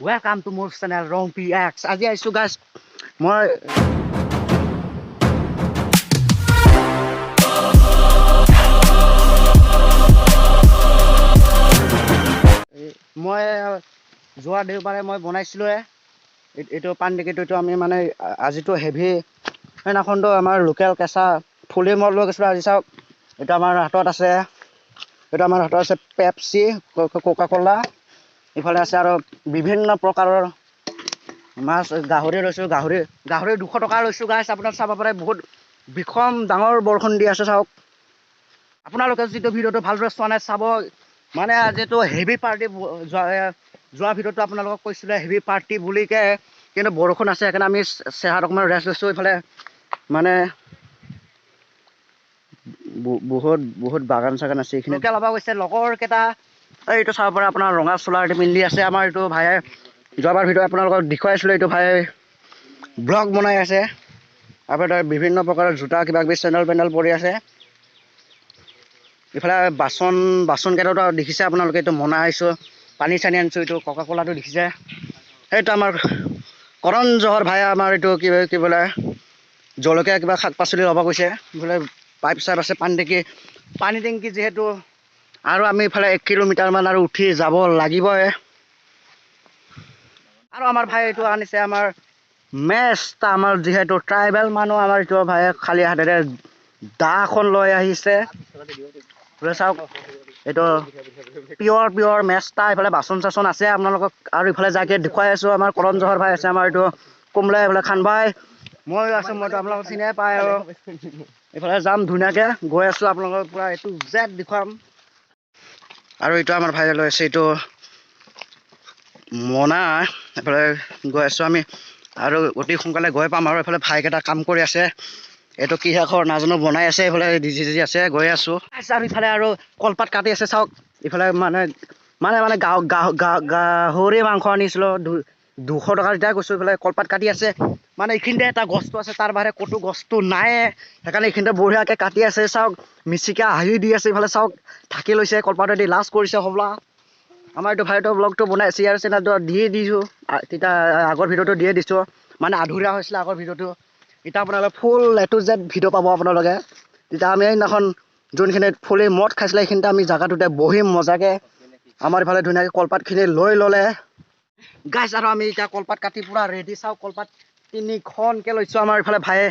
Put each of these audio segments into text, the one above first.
Welcome to মোৰ channel ৰং P x. আজি আহিছোঁ গাইছ মই মই যোৱা দেওবাৰে মই বনাইছিলোঁৱে এইটো পাণডিঙিটো। এইটো আমি মানে আজিতো হেভি, সেইদিনাখনতো আমাৰ লোকেল কেঁচা ফুলি মদ লৈ গৈছিলোঁ। আজি চাওক, এইটো আমাৰ হাতত আছে, এইটো আমাৰ হাতত আছে পেপচি, কোকা ক'লা, ইফালে আছে আৰু বিভিন্ন প্ৰকাৰৰ মাছ। গাহৰি লৈছোঁ, গাহৰি 200 টকা লৈছোঁ গাইছ। আপোনাক চাব পাৰে, বহুত বিষম ডাঙৰ বৰষুণ দি আছে। চাওক, আপোনালোকে যিটো ভিডিঅ'টো ভালদৰে চোৱা নাই, চাব। মানে আজিতো হেভি পাৰ্টি, যোৱা ভিডিঅ'টো আপোনালোকক কৈছিলে হেভি পাৰ্টি বুলিকে, কিন্তু বৰষুণ আছে, সেইকাৰণে আমি চেহাত অকণমান ৰেষ্ট লৈছোঁ। ইফালে মানে বহুত বহুত বাগান চাগান আছে এইখিনি। ল'ব গৈছে লগৰ কেইটা। এইটো চাব পাৰে আপোনাৰ, ৰঙা চোলা এইটো পিন্ধি আছে আমাৰ এইটো ভাইয়ে। যোৱাবাৰ ভিডিঅ' আপোনালোকক দেখুৱাইছিলোঁ, এইটো ভাই ব্লগ বনাই আছে। তাৰপিছত বিভিন্ন প্ৰকাৰৰ জোতা, কিবা কিবি, চেণ্ডেল পেণ্ডেল পৰি আছে। ইফালে বাচন কেইটাতো দেখিছে আপোনালোকে। এইটো মোনা আহিছোঁ, পানী চানী আনিছোঁ। এইটো ককা ক'লাটো দেখিছে। সেইটো আমাৰ কৰণ জহৰ ভাই, আমাৰ এইটো কি কি বোলে, জলকীয়া, কিবা শাক পাচলি ল'ব গৈছে। ইফালে পাইপ চাইপ আছে, পানী টেংকি, পানী টেংকি যিহেতু। আৰু আমি ইফালে 1 কিলোমিটাৰমান আৰু উঠি যাব লাগিবই। আৰু আমাৰ ভাই এইটো আনিছে আমাৰ মেচ। আমাৰ যিহেতু ট্ৰাইবেল মানুহ, আমাৰ এইটো ভাইয়ে খালী হাতেৰে দাখন লৈ আহিছে। এইফালে চাওক, এইটো পিয়ৰ পিয়ৰ মেচটা। এইফালে বাচন চাচন আছে আপোনালোকক আৰু ইফালে যাইকে দেখুৱাই আছোঁ। আমাৰ কৰণ জহৰ ভাই আছে, আমাৰ এইটো কোমলাই, এইফালে খান ভাই, ময়ো আছোঁ। মইতো আপোনালোকক চিনিয়ে পায়। আৰু এইফালে যাম, ধুনীয়াকৈ গৈ আছোঁ, আপোনালোকক পূৰা এইটো জেড দেখুৱাম। আৰু এইটো আমাৰ ভাই লৈ আছে এইটো মোনা। এইফালে গৈ আছোঁ আমি আৰু অতি সোনকালে গৈ পাম। আৰু এইফালে ভাইকেইটা কাম কৰি আছে, এইটো কি ঘৰ নাজানো, বনাই আছে। এইফালে ডিজি চিজি আছে, গৈ আছোঁ। আৰু ইফালে আৰু কলপাত কাটি আছে। চাওক, ইফালে মানে মানে মানে গাহ গাহ গাহৰি মাংস আনিছিলোঁ 200 টকা তেতিয়া কৈছোঁ। ইফালে কলপাত কাটি আছে। মানে এইখিনিতে এটা গছটো আছে, তাৰ বাহিৰে ক'তো গছটো নাইয়ে, সেইকাৰণে এইখিনিতে বঢ়িয়াকৈ কাটি আছে। চাওক, মিচিকে হাঁহি দি আছে। ইফালে চাওক, ঢাকি লৈছে কলপাতেদি, লাজ কৰিছে হ'বলা। আমাৰ এইটো ভাইটো ব্লগটো বনাই আছে, ইয়াৰ চেনেলটো দিয়ে দিছোঁ। তেতিয়া আগৰ ভিডিঅ'টো দিয়ে দিছোঁ, মানে আধৰুৱা হৈছিলে আগৰ ভিডিঅ'টো। এতিয়া আপোনালোকে ফুল এ টু জেড ভিডিঅ' পাব আপোনালোকে। তেতিয়া আমি সেইদিনাখন যোনখিনিত ফুলি মদ খাইছিলে, সেইখিনিতে আমি জেগাটোতে বহিম মজাকৈ। আমাৰ ইফালে ধুনীয়াকৈ কলপাতখিনি লৈ ল'লে গাইছ। আৰু আমি এতিয়া কলপাত কাটি পূৰা ৰেডি। চাওক, কলপাত তিনিখনকৈ লৈছোঁ। আমাৰ ইফালে ভায়ে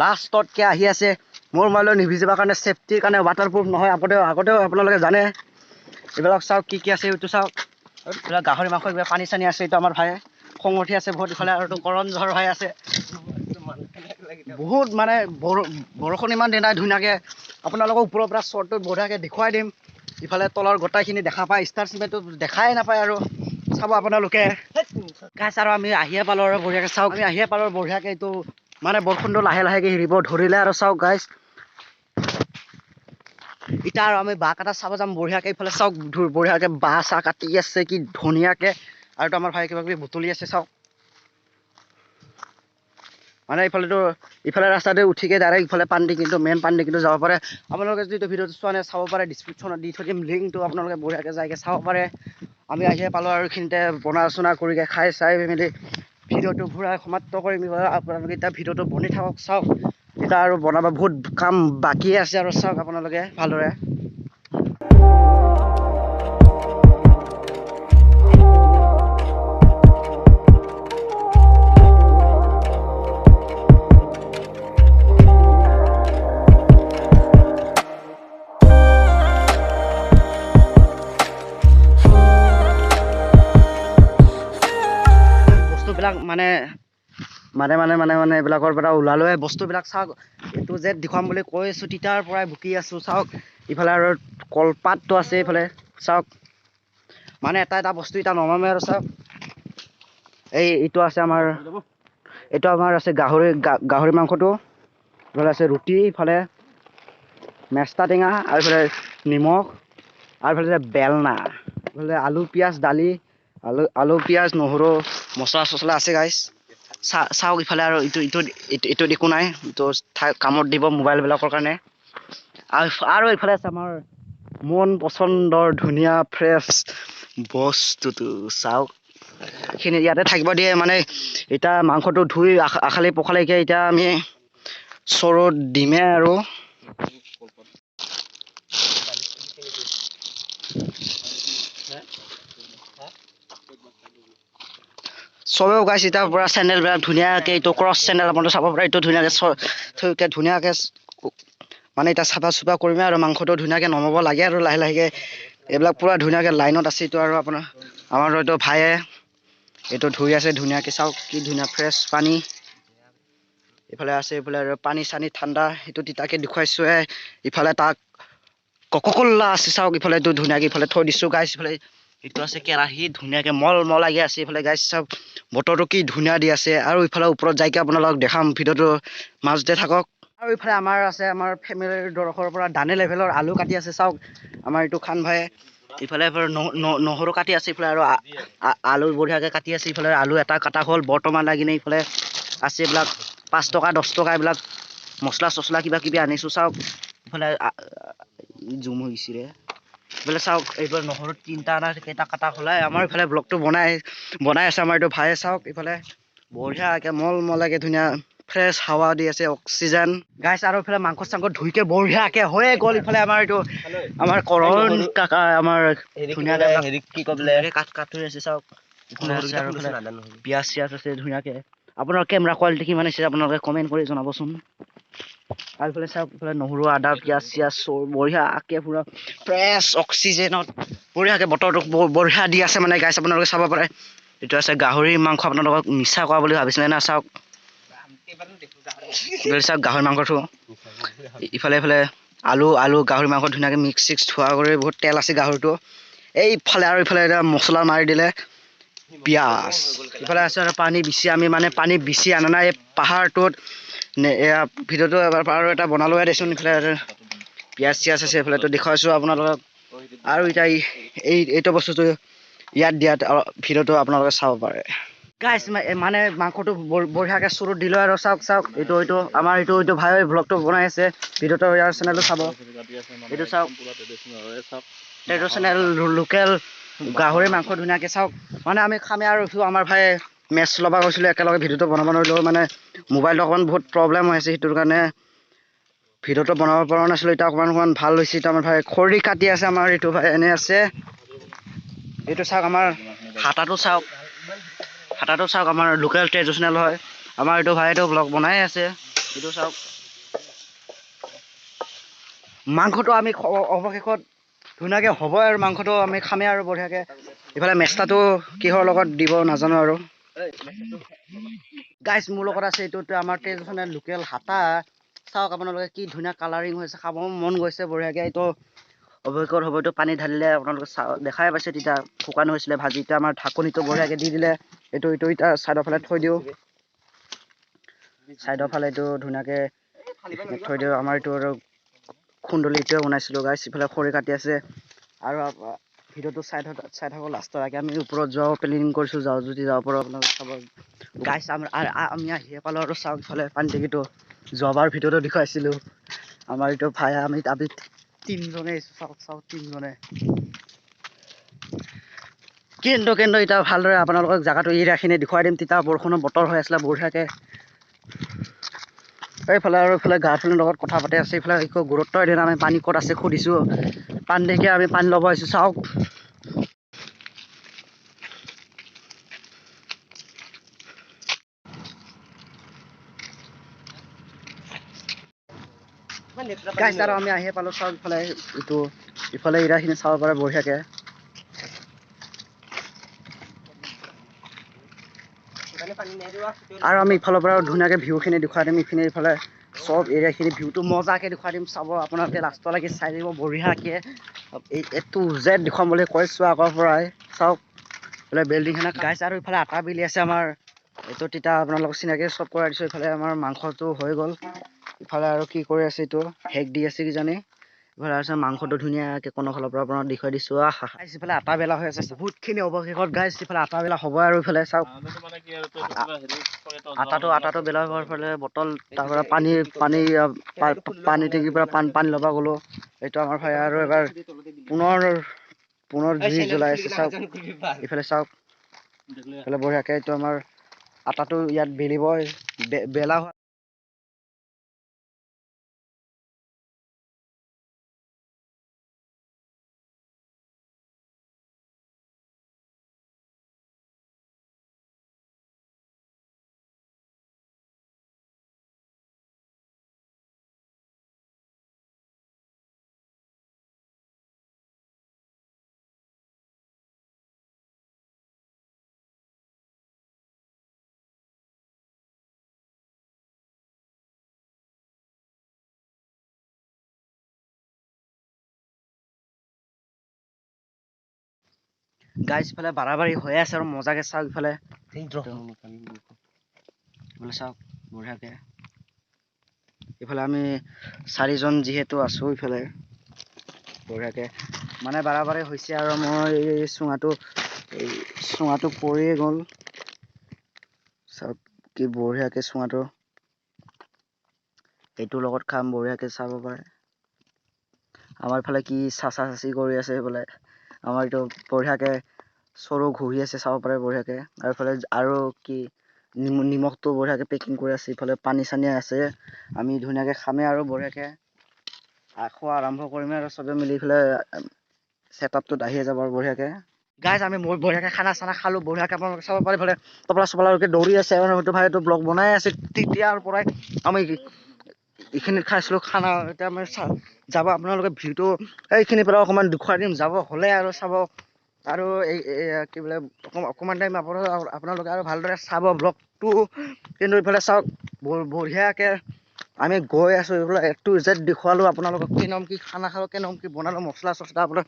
লাষ্টতকৈ আহি আছে। মোৰ মোবাইলত নিভিজিবৰ কাৰণে, ছেফটিৰ কাৰণে, ৱাটাৰপ্ৰুফ নহয়, আগতেও আপোনালোকে জানে। এইবিলাক চাওক, কি কি আছে এইটো চাওক। এইবিলাক গাহৰি মাংস, কিবা পানী চানী আছে। এইটো আমাৰ ভায়ে খং উঠি আছে বহুত। ইফালে আৰু কৰণ জহৰ ভাই আছে। বহুত মানে বৰষুণ ইমান দিনাই, ধুনীয়াকৈ আপোনালোকক ওপৰৰ পৰা শ্বৰ্টটোত বঢ়িয়াকৈ দেখুৱাই দিম। ইফালে তলৰ গোটেইখিনি দেখা পায়, ষ্টাৰ চিমেণ্টটো দেখাই নাপায়। আৰু চাব আপোনালোকে গাইছ। আৰু আমি আহিয়ে পালোঁ আৰু বঢ়িয়াকৈ চাওক, আমি আহিয়ে পালোঁ বঢ়িয়াকৈ। এইটো মানে বৰষুণটো লাহে লাহেকৈ এৰিব ধৰিলে। আৰু চাওক গাইছ, এতিয়া আৰু আমি বাঁহ কাটা চাব যাম বঢ়িয়াকৈ। ইফালে চাওক, বঢ়িয়াকৈ বাঁহ চাহ কাটি আছে কি ধুনীয়াকৈ। আৰু আমাৰ ভাই কিবা কিবি বুটলি আছে। চাওক, মানে ইফালেতো ইফালে ৰাস্তাতে উঠিকে ডাইৰেক্ট ইফালে পাণ্ডি, কিন্তু মেইন পাণ্ডি কিন্তু যাব পাৰে। আপোনালোকে যদি ভিডিঅ'টো চোৱা নাই, চাব পাৰে। ডিছক্ৰিপশ্যনত দি থৈ দিম লিংকটো, আপোনালোকে বঢ়িয়াকৈ যাইকে চাব পাৰে। আমি আহিয়ে পালোঁ আৰু এইখিনিতে বনা চনা কৰিকে খাই চাই মেলি ভিডিঅ'টো পূৰা সমাপ্ত কৰিম। আপোনালোকে এতিয়া ভিডিঅ'টো বনি থাকক। চাওক, এতিয়া আৰু বনাব বহুত কাম বাকী আছে। আৰু চাওক আপোনালোকে ভালদৰে। বস্তুবিলাক মানে মানে মানে মানে মানে এইবিলাকৰ পৰা ওলালোৱে। বস্তুবিলাক চাওক, এইটো যে দেখুৱাম বুলি কৈ আছোঁ, তেতিয়াৰ পৰাই বুকি আছোঁ। চাওক, ইফালে আৰু কলপাতটো আছে ইফালে। চাওক, মানে এটা এটা বস্তু এতিয়া নমামে। আৰু চাওক, এই এইটো আছে আমাৰ, এইটো আমাৰ আছে গাহৰি, গাহৰি মাংসটো। ইফালে আছে ৰুটি, ইফালে মেষ্টা টেঙা, আৰু ইফালে নিমখ, আৰু ইফালে বেলনা, ইফালে আলু পিঁয়াজ দালি, আলু পিঁয়াজ নহৰু মছলা চছলা আছে গাইছ। চাওক, ইফালে আৰু ইটো ইটো এইটোত একো নাই, এইটো কামত দিব মোবাইলবিলাকৰ কাৰণে। আৰু ইফালে আছে আমাৰ মন পচন্দৰ ধুনীয়া ফ্ৰেছ বস্তুটো। চাওক। খিনি ইয়াতে থাকিব দিয়ে। মানে এতিয়া মাংসটো ধুই আখালি পখালিকৈ এতিয়া আমি চৰুত দিমে আৰু। চবেও গাইছে এতিয়া পূৰা চেণ্ডেলবিলাক ধুনীয়াকৈ, এইটো ক্ৰছ চেণ্ডেল আপোনালোকে চাব পাৰে, এইটো ধুনীয়াকৈ থৈকে ধুনীয়াকৈ মানে এতিয়া চাফা চুফা কৰিমে আৰু মাংসটো ধুনীয়াকৈ নমাব লাগে আৰু লাহে লাহেকৈ। এইবিলাক পূৰা ধুনীয়াকৈ লাইনত আছে এইটো। আৰু আপোনাৰ আমাৰ এইটো ভায়ে এইটো ধুই আছে ধুনীয়াকৈ, চাওক কি ধুনীয়া ফ্ৰেছ পানী এইফালে আছে। এইফালে আৰু পানী চানী ঠাণ্ডা, সেইটো তিতাকে দেখুৱাইছোঁহে। ইফালে তাক কককল্লা আছে, চাওক ইফালে এইটো ধুনীয়াকৈ ইফালে থৈ দিছোঁ গাইছ। ইফালে এইটো আছে কেৰাহী, ধুনীয়াকৈ মল মলাগি আছে ইফালে গাইছ। চাওক বতৰটো কি ধুনীয়া দি আছে। আৰু ইফালে ওপৰত যাইকে আপোনালোকক দেখাম, ভিডিঅ'টো মাজতে থাকক। আৰু ইফালে আমাৰ আছে আমাৰ ফেমিলিৰ দৰখৰ পৰা দানে লেভেলৰ আলু কাটি আছে, চাওক আমাৰ এইটো খান ভাই। ইফালে নহৰু কাটি আছে, ইফালে আৰু আলু বঢ়িয়াকৈ কাটি আছে। ইফালে আলু এটা কাটা হ'ল বৰ্তমান লাগিনে। ইফালে আছে এইবিলাক 5 টকা 10 টকা এইবিলাক মছলা চছলা কিবা কিবি আনিছোঁ, চাওক। ইফালে জুম হৈ গৈছে ৰে। ইফালে চাওক এইফালে নহৰু 3টা না কেইটা কাটা হ'লে। আমাৰ ইফালে ব্লগটো বনাই বনাই আছে আমাৰ এইটো ভায়ে, চাওক। ইফালে বঢ়িয়াকৈ মল মলাকে ধুনীয়া ফ্ৰেছ হাৱা দি আছে, অক্সিজেন গাইছ। আৰু ইফালে মাংস চাংস ধুইকে বঢ়িয়াকে হৈয়ে গ'ল। ইফালে আমাৰ এইটো আমাৰ কৰণ কাকা আমাৰ ধুনীয়াকৈ কাঠ কাটি আছে, চাওক। পিঁয়াজ চিয়াজ আছে ধুনীয়াকৈ। আপোনাৰ কেমেৰা কোৱালিটি কিমান আছে আপোনালোকে কমেণ্ট কৰি জনাবচোন। আৰু ইফালে চাওক ইফালে নহৰু আদা পিঁয়াজ চিয়াজ চব বঢ়িয়াকৈ পূৰা ফ্ৰেছ অক্সিজেনত বঢ়িয়াকৈ বতৰটো বঢ়িয়া দি আছে মানে গাইছ, আপোনালোকে চাব পাৰে। এইটো আছে গাহৰি মাংস, আপোনালোকক মিছা কোৱা বুলি ভাবিছিলে না, চাওক। চাওক গাহৰি মাংসটো ইফালে ইফালে আলু আলু গাহৰি মাংস ধুনীয়াকৈ মিক্স চিক্স থোৱা কৰি বহুত তেল আছে গাহৰিটো। এইফালে আৰু ইফালে এতিয়া মছলা মাৰি দিলে, পিঁয়াজ ইফালে আছে। আৰু পানী বেছি আমি মানে পানী বেছি আনা নাই এই পাহাৰটোত। এয়া ভিডিঅ'টো এবাৰ আৰু এটা বনালোৱে দেচোন। ইফালে পিঁয়াজ চিয়াজ আছে, এইফালেতো দেখুৱাইছোঁ আপোনালোকক। আৰু এতিয়া এই এইটো বস্তুটো ইয়াত দিয়াত ভিডিঅ'টো আপোনালোকে চাব পাৰে গাইছ। মানে মাংসটো বঢ়িয়াকৈ চুৰুত দিলোঁ আৰু চাওক চাওক এইটো এইটো আমাৰ এইটো এইটো ভাই ব্লগটো বনাই আছে, ভিডিঅ'টো ইয়াৰ চেনেলটো চাব। এইটো চাওক ট্ৰেডিশ্যনেল লোকেল গাহৰি মাংস ধুনীয়াকৈ চাওক। মানে আমি খামে আৰু আমাৰ ভাই মেচ ল'ব গৈছিলোঁ একেলগে, ভিডিঅ'টো বনাব নোৱাৰিলোঁ। মানে মোবাইলটো অকণমান বহুত প্ৰব্লেম হৈ আছে, সেইটোৰ কাৰণে ভিডিঅ'টো বনাব পৰা নাছিলোঁ। এতিয়া অকণমান অকণমান ভাল হৈছে। এতিয়া আমাৰ ভাই খৰি কাটি আছে, আমাৰ এইটো ভাই এনেই আছে। এইটো চাওক আমাৰ হাতাটো চাওক, হাতাটো চাওক আমাৰ লোকেল ট্ৰেডিশ্যনেল হয়। আমাৰ এইটো ভাই এইটো ব্লগ বনাই আছে। এইটো চাওক মাংসটো আমি অৱশেষত ধুনীয়াকৈ হ'ব আৰু মাংসটো আমি খামেই আৰু বঢ়িয়াকৈ। ইফালে মেষ্টাটো কিহৰ লগত দিব নাজানো আৰু গাইছ। মোৰ লগত আছে এইটো আমাৰ ট্ৰেডিশ্যনেল লোকেল হাতা, চাওক আপোনালোকে কি ধুনীয়া কালাৰিং হৈছে, খাব মন গৈছে বঢ়িয়াকৈ। এইটো অৱশেষত হ'ব, এইটো পানী ঢালিলে আপোনালোকে দেখাই পাইছে তেতিয়া শুকান হৈছিলে ভাজি। এতিয়া আমাৰ ঢাকনিটো বঢ়িয়াকৈ দি দিলে। এইটো এইটো এতিয়া ছাইডৰ ফালে থৈ দিওঁ, ছাইডৰ ফালে এইটো ধুনীয়াকৈ থৈ দিওঁ। আমাৰ এইটো আৰু খুন্দলি এইটোৱে বনাইছিলোঁ গাইছ। ইফালে খৰি কাটি আছে আৰু ভিডিঅ'টো চাই থাকক চাই থাকক লাষ্টৰ আগে। আমি ওপৰত যোৱাও প্লেনিং কৰিছোঁ, যাওঁ যদি যাব পাৰোঁ আপোনালোকে চাব গাইছ। আমি আহিয়ে পালোঁ আৰু চাওক ইফালে পানী টেংকিটো যোৱাবাৰ ভিডিঅ'টো দেখুৱাইছিলোঁ। আমাৰ এইটো ভাই আমি আমি তিনিজনে আহিছোঁ, চাওক চাওক তিনিজনে। কিন্তু কিন্তু এতিয়া ভালদৰে আপোনালোকক জেগাটো এৰিয়াখিনি দেখুৱাই দিম। তেতিয়া বৰষুণৰ বতৰ হৈ আছিলে বঢ়িয়াকৈ। এইফালে আৰু এইফালে গাৰ্লফ্ৰেণ্ডৰ লগত কথা পাতি আছে। এইফালে একো গুৰুত্বই দিয়া নাই। আমি পানী ক'ত আছে সুধিছোঁ, পানী দেখি আমি পানী ল'ব আহিছোঁ, চাওক। গাইছ আৰু আমি আহিয়ে পালোঁ, চাওক ইফালে এইটো ইফালে এৰিয়াখিনি চাব পাৰে বঢ়িয়াকৈ। আৰু আমি ইফালৰ পৰা ধুনীয়াকৈ ভিউখিনি দেখুৱাই দিম। এইখিনি ইফালে চব এৰিয়াখিনি ভিউটো মজাকৈ দেখুৱাই দিম, চাব আপোনালোকে লাষ্টলৈকে চাই দিব বঢ়িয়াকৈ। এই এ টু জেড দেখুৱাম বুলি কৈছোঁ আগৰ পৰাই, চাওক এইফালে বিল্ডিংখনে গাইছ। আৰু ইফালে আটা বিলি আছে আমাৰ এইটো, তেতিয়া আপোনালোকক চিনাকি চব কৰাই দিছোঁ। ইফালে আমাৰ মাংসটো হৈ গ'ল। ইফালে আৰু কি কৰি আছে এইটো হেক দি আছে কিজানি। ইফালে আছে মাংসটো ধুনীয়াকৈ কোনো ফালৰ পৰা আপোনাক দেখুৱাই দিছোঁ। আহা ইফালে আটা বেলা হৈ আছে বহুতখিনি অৱশেষত গাইছ। ইফালে আটা বেলা হ'ব আৰু ইফালে চাওক আটাটো আটাটো বেলা হোৱাৰ ফালে বটল তাৰ পৰা পানী পানী পানী টেংকিৰ পৰা পানী পানী ল'ব গ'লোঁ। এইটো আমাৰ ভাই আৰু এবাৰ পুনৰ পুনৰ জুই জ্বলাই আছে, চাওক ইফালে চাওক। এইফালে বঢ়িয়াকৈ এইটো আমাৰ আটাটো ইয়াত বেলিব বেলা হোৱা। গাইজ, ইফালে বাৰাবাৰী হৈ আছে আৰু মজাকে চাওক ইফালে। ইফালে চাওক বঢ়িয়াকে। ইফালে আমি চাৰিজন যিহেতু আছোঁ, ইফালে বঢ়িয়াকে মানে বাৰাবাৰী হৈছে আৰু মই এই চুঙাটো পৰিয়ে গ'ল। চাওক কি বঢ়িয়াকে চুঙাটো এইটোৰ লগত খাম, বঢ়িয়াকে চাব পাৰে। আমাৰ ফালে কি চাচা চাচি কৰি আছে সেইফালে। আমাৰ এইটো বঢ়িয়াকে চৰু ঘূৰি আছে, চাব পাৰে বঢ়িয়াকে। আৰু ইফালে আৰু কি নিমখটো বঢ়িয়াকে পেকিং কৰি আছে। ইফালে পানী চানী আছে। আমি ধুনীয়াকে খামেই আৰু বঢ়িয়াকে খোৱা আৰম্ভ কৰিমেই আৰু চবে মিলি পেলাই ছেটআপটোত আহিয়ে যাব আৰু বঢ়িয়াকে। গাইজ, আমি মোৰ বঢ়িয়াকে খানা চানা খালোঁ বঢ়িয়াকে। আপোনালোকে চাব পাৰে, ইফালে তপলা চপলা দৌৰি আছে আৰু সেইটো ভাইটো ব্লগ বনাই আছে। তেতিয়াৰ পৰাই আমি এইখিনিত খাইছিলোঁ খানা। এতিয়া আমি যাব আপোনালোকে ভিউটো এইখিনিৰ পৰা অকণমান দেখুৱাই দিম। যাব হ'লে আৰু চাব আৰু এই কি বোলে অকণমান টাইম আপোনালোকে আৰু ভালদৰে চাব ব্লগটো। কিন্তু ইফালে চাওক, বঢ়িয়াকৈ আমি গৈ আছোঁ। এইফালে এ টু জেড দেখুৱালোঁ আপোনালোকক, কেনেম কি খানা খালোঁ, কেনেম কি বনালোঁ, মছলা চছলা আপোনাৰ